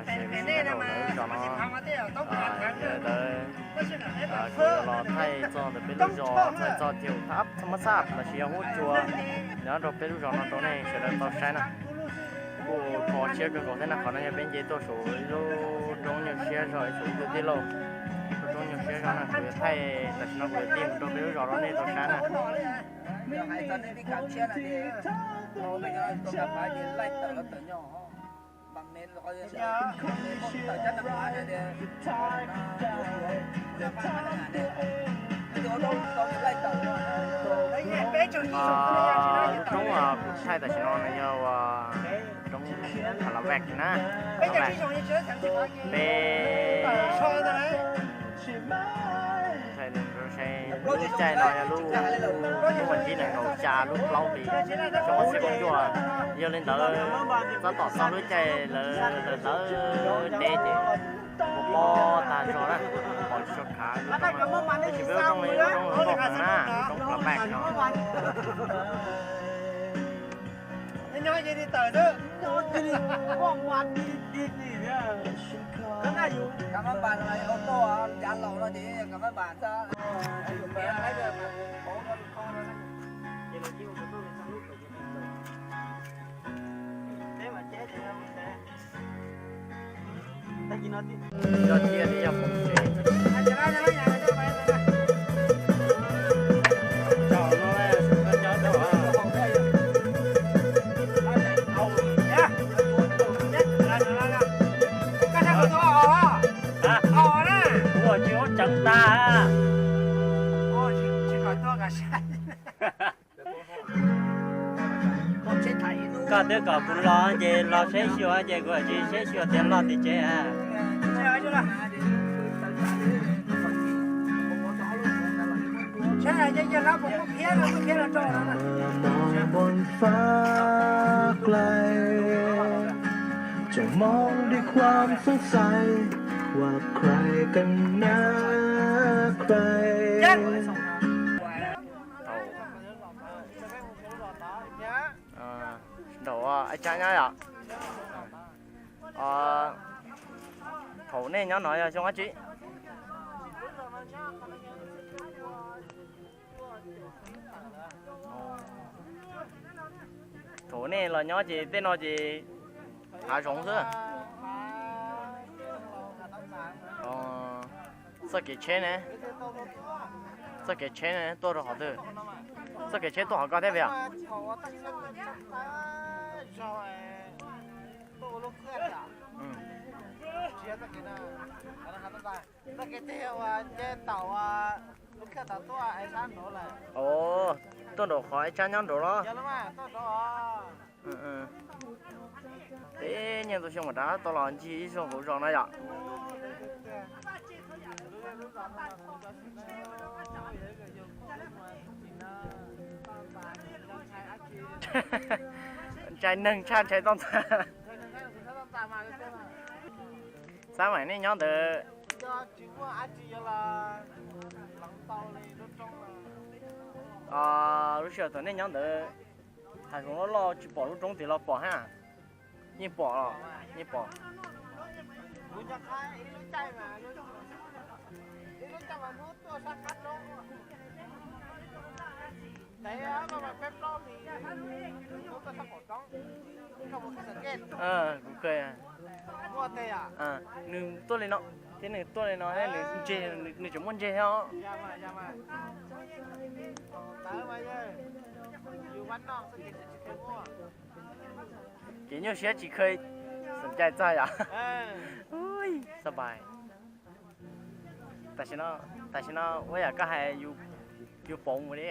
Ces lub sij hawm no lawv zos no, lawv, kuv yuav los thaij txog ntawm peb lub zos, thaij txog tiag thab thab mab xaj los sis yog huab cua nyob rau peb lub zos no rau nej sawv daws tau saib na. Kuj kho siab kawg nkaus thiab na, qhov no yog peb nce tuaj saum ib lub roob nyuag siab zog, saum ib tug tij laug lub roob nyuag siab zog na. Kuv yuav thaij, tam sim no kuv yuav tig mus rau peb lub zos rau nej tau saib na. Lub roob kuv thaij tam sim no no yog ua roob Pha La Vek na, Pha La Vek. Peb thaij lub caij no yog lub, lub vas thib nees nkaum xya lub plaub hli xyoo ob txhiab kaum cuaj. Yog li ntawd tab tom txog lub caij lawv hlawv teb ces pob tag zog na, pom tsis tshua khav lub roob no. Tab sis peb lub roob no yog lub roob nkauj heev na, roob Pha La Vek no. Yog tiag li yog pom tsev. Ua tsis ua tseev tag. Koj twb kom kuv los ces los saib xyuas ces kuv tsis saib xyuas tias los tim tsev. Thaum, thaum ib tsab nyob yom. Thaum nej nyob no yog xyoo dab tsi? Thaum nej los nyob ces tej no ces hav zoov xwb. Txoj kev tsheb ne? Txoj kev tsheb ne tuaj rau qhov twg? Txoj kev tsheb tuaj qhov koj thiab puas yog? Tuaj nraum qhov ib tsab nyob nraud los? Peb nyiaj ntau xyoo mas rov tau los ncig ib zaug hauv zos no yom. Ntshai neeg tshaj ntshai toj ntxas. Xav mas nej nyob ntawd, lub sij hawm thaum nej nyob ntawd, hav zoov loj loj tsis pom lub roob tid los pom hab? Yeej pom los? Yeej pom. Kuv kawg. Nws tuaj li no, thiab nws tuaj li no, nws ntseg, nws tseem muaj ntseg thiab os. Kev nyuaj siab tsis kheev xom cai txog yom. Xab pais. Tam sim no, tam sim no ua yam koj hais, yus pauv mus li.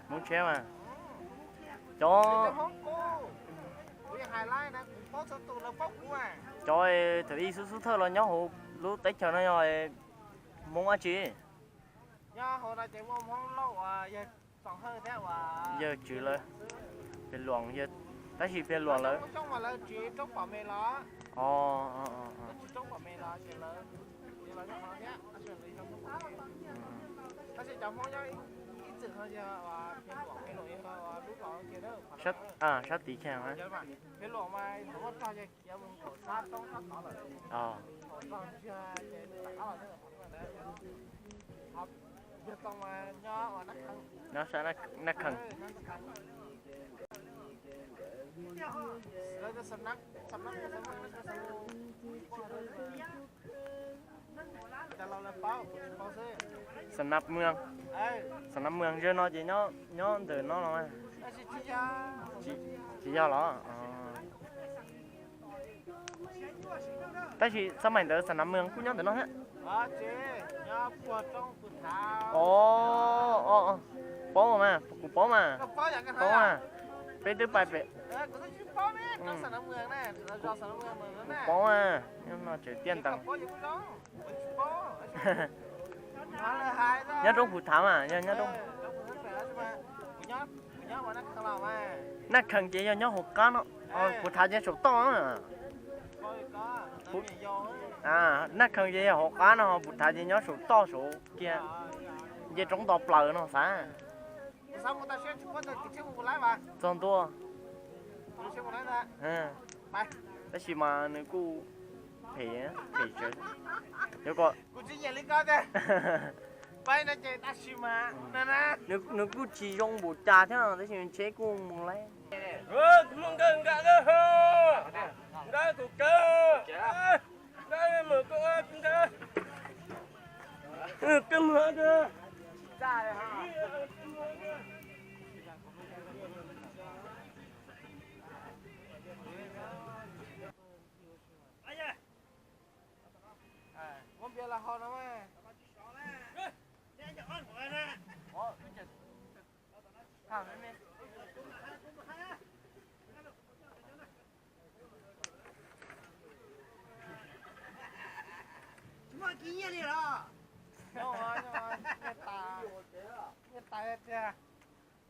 Hmoob tshiab mas, cov, cov thaum ub xub xub thawj los nyob hauv lub teb chaws no yog Hmoob dab tsi? Nyob hauv no ces muaj Hmoob Lauj, yog Yawg Tswv lawv, Pia Luam yawg, tab sis Pia Luam lawv. Os, sab tid kiag. Nyob sab Naj Khees. Xam Nab Mws, Xam Nab Mws zej no ces nyob ntawm no los mas. Tsis yog los? Tab sis xab maim ntawd Xam Nab Mws kuj nyob ntawm no thiab. Os, paub mas, kuv paub mas, paub mas. Peb twb pais pem, kuv paub mas, nyob no tseem tiaj ntees. Nyob roob Phuv Thav mas, yog nyob roob Naj Khees ces yog nyob hauv qab no, Phuv Thav ces saum toj. Naj Khees ces yog hauv qab no, Phuv Thav ces nyob saum toj saud kiag, nce roob nto plaws no xav. Txog ntua. Tab sis mas nws kuj phem, phem tsawv. Yuav kom, nws kuj tsis zoo npaum cas thiab tab sis tsheb kuj mus lawm. Tsis muaj kiv nyiaj li los?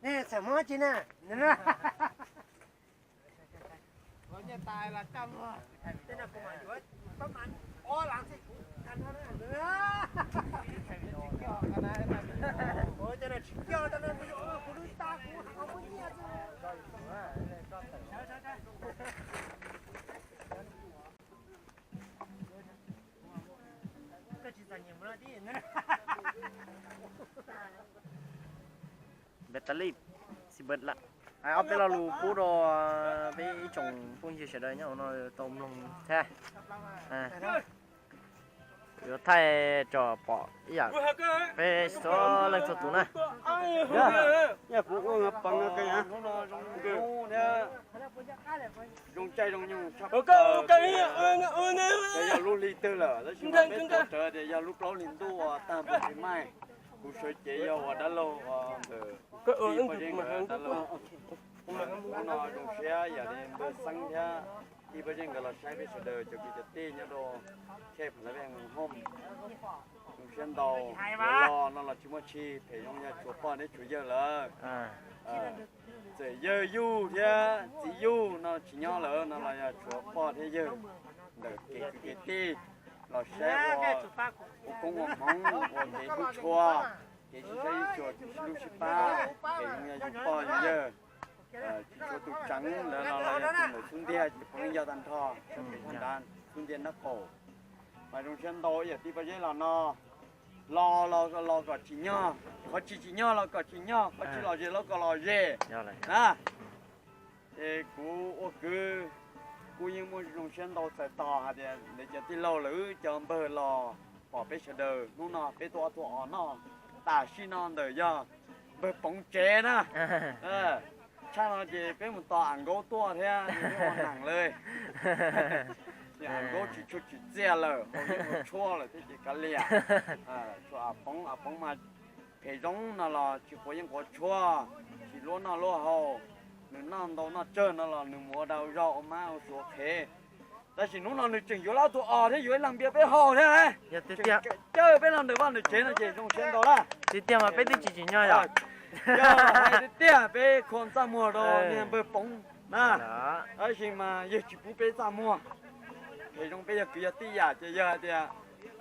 Nej txawm muab tsis na. Npaj tas li, xib npaj lawm. Hais ob peb lo lus pub rau peb ib tsoom phooj ywg sawv daws nyob hauv no tau mloog thiab. Yuav thaij tso pom ib yam peb txhua leej txhua tus na. Yog kuv ua pov hnub no zoo thiab zoo caij zoo nyoog tshaj plaws. Yog lub hli twg lawm tab sis mas peb tuav rawv tias yog lub plaub hlis ntuj uas tag npoo tsis maij. Kuv sawv cev yog ua dab laug ntawm tij Paj Zeb nkawd dab laug. Hnub no zoo siab yam li npawg Xeeb thiab tij Paj Zeb nkawd los saib peb sawv daws cov kwv cov tij nyob rau Cape Haven Home. Zoo siab ntau, los no los tsis muaj tshis, phem zoo yog tshuav pog thiab tshuav yawg lawm. Txawm yawg yug thiab txiv yug no tsis nyob lawm no los yog tshuav pog thiab yawg ntawm kev kwv kev tij los saib ua, ua koob ua hmoov ua kev hlub tshua, kev sib saib sib xyuas kev sib hlub sib pab, phem zoo yog yug pog yug yawg. Tsis tshuav tus tseev lawm no los yog tus ntawm xub ntiag ces puav leej yog tag nrho, txhua pem tag nrho xub ntiag nraub qaum. Mas zoo siab ntau ib yam tij Paj Zeb los no, los los los kom tsim nyog, qhov tsis tsim nyog los kom tsim nyog, qhov tsis lom zem los kom lom zem na. Es kuv ua kwv, kuj yeej muaj zoo siab ntau txais tos hais tias ntawm cov tij laug lawv cov npawg los pom peb sawv daws hnub no peb tuaj ob tuaj os noj tam sim no ntawm yog npawg Poov tsev na. Tshaj no ces peb mus tos Am Nkaub tuaj thiab, ua neeg lawm. Am Nkaub tsis tshua tsim txiaj lawm, hauv yeej ua tshuaj lawm thiab ces kav liam. Tshuav Am Poov, Am Poov mas phem zoo no los tsis quav yeeb quav tshuaj, tsis luab noj luab haus, nws noj ntau noj tsawg no los nws mus ua dag ua zog ua mab ua suav qhev. Tab sis hnub no nws tseem yuav lawv tus os thiab yuav ib leeg npias peb haus thiab, tseem caw peb los ntawm vaj ntawm tsev no ces zoo siab ntau lawm. Tiag tiag mas peb twb tsis tsim nyog yom. Yog hais tiag tiag peb kho txaj muag rau niag npawg Poob na, tab sis mas yawg tsis pub peb txaj muag. Phem zoo peb yog kwv yog tij yam ces yawg hais tias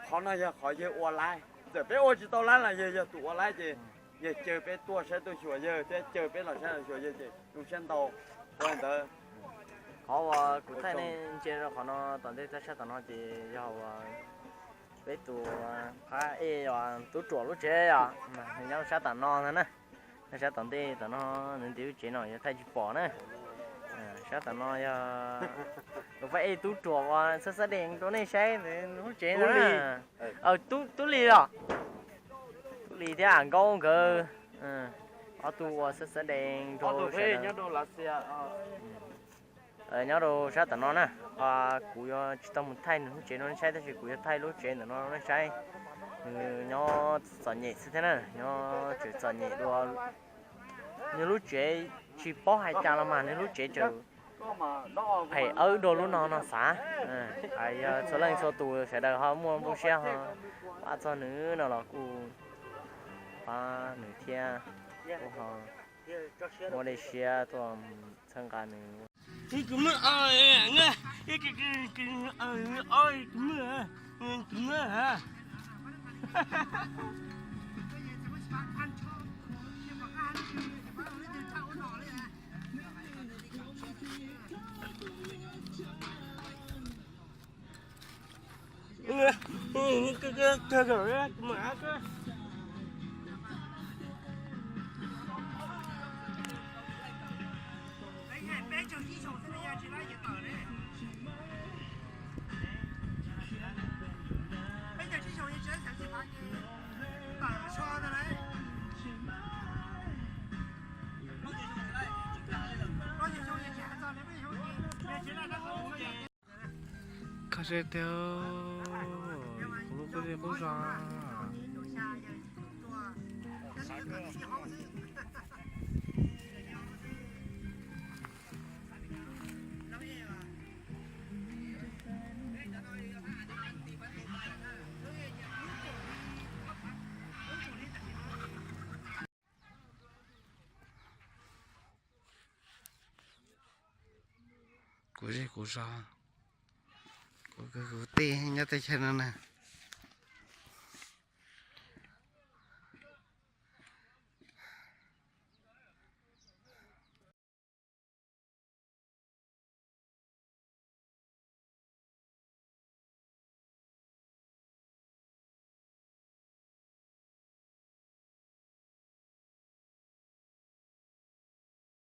qhov no yog qhov yawg ua laib, txawm peb ua tsis tau laib los yawg yog tus ua laib ces yawg caw peb tuaj saib tuaj xyuas yawg thiab caw peb los saib los xyuas yawg ces zoo siab ntau. Ua li ntawd, qhov uas kuv thaij nej ntsia rau qhov no tom ntej tag sab tom no ces yog uas peb tus phab ej uas tub ruam lub tsev os, nws nyob sab tom no ntag na. Nyob sab tom ntej tom no, nws ntim lub tsev no yog thaij tsis pom na. Sab tom no yog tus phab ej tub ruam uas xab xab dees rau nej saib lub tsev no na. Tub Lis los, Tub Lis thiab Am Nkaub nkawd ob tug ua xab xab dees rau sawv daws. Nyob rau sab tom no na, kuv yuav tsis tau mus thaij nws lub tsev rau nej saib tab sis kuv yuav thaij lub tsev ntawm no rau nej saib. Nws nyob txom nyem xwb thiab na, nyob tseem txom nyem dua. Nws lub tsev tsis paub hais cas los mas nws lub tsev tseem phem awb dua lub no no xav. Yog txhua leej txhua tus sawv daws ho muaj nplooj siab ho pab txog nws no los kuj pab nws thiab, kuj ho muaj dej siab tuaj txhawb nqa nws. Kho seb tiag, kuv lub qub zej qub zog. Kuv zej kuv zog, kuv kwv kuv tij nyob teb chaws no na.